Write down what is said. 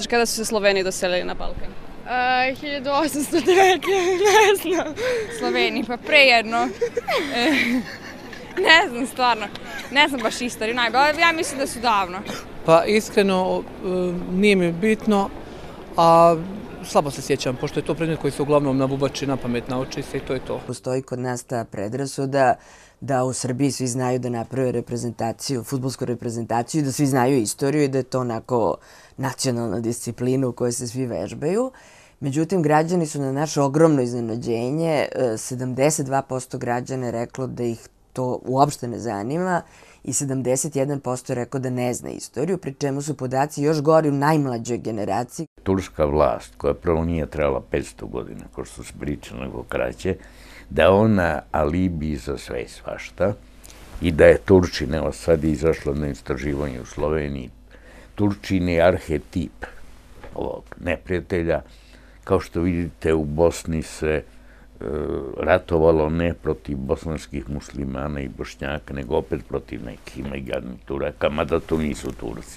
Kada su se Sloveni doselili na Balkan? 1809, ne znam. Sloveniji, pa pre jedno. Ne znam stvarno, ne znam baš istoriju najbolje, ja mislim da su davno. Pa iskreno nije mi bitno, a slabo se sjećam, pošto je to predmet koji se uglavnom na bubači na pamet nauči se i to je to. Postoji kod nas ta predrasuda da u Srbiji svi znaju da naprave reprezentaciju, fudbalsku reprezentaciju, da svi znaju istoriju i da je to onako nacionalna disciplina u kojoj se svi vežbaju. Međutim, građani su na naše ogromno iznenađenje, 72% građana je reklo da ih to uopšte ne zanima i 71% je rekao da ne zna istoriju, pri čemu su podaci još gori u najmlađoj generaciji. Turska vlast, koja prvo nije trebala 500 godina, kao što se priča, nego kraće, da ona alibi za sve i svašta i da je Turčin, evo sad je izašlo na istraživanje u Sloveniji, Turčin je arhetip ovog neprijatelja. Kao što vidite, u Bosni se ratovalo ne protiv bosanskih muslimana i Bošnjaka, nego opet protiv nekih imaginarnih Turaka, mada to nisu Turci.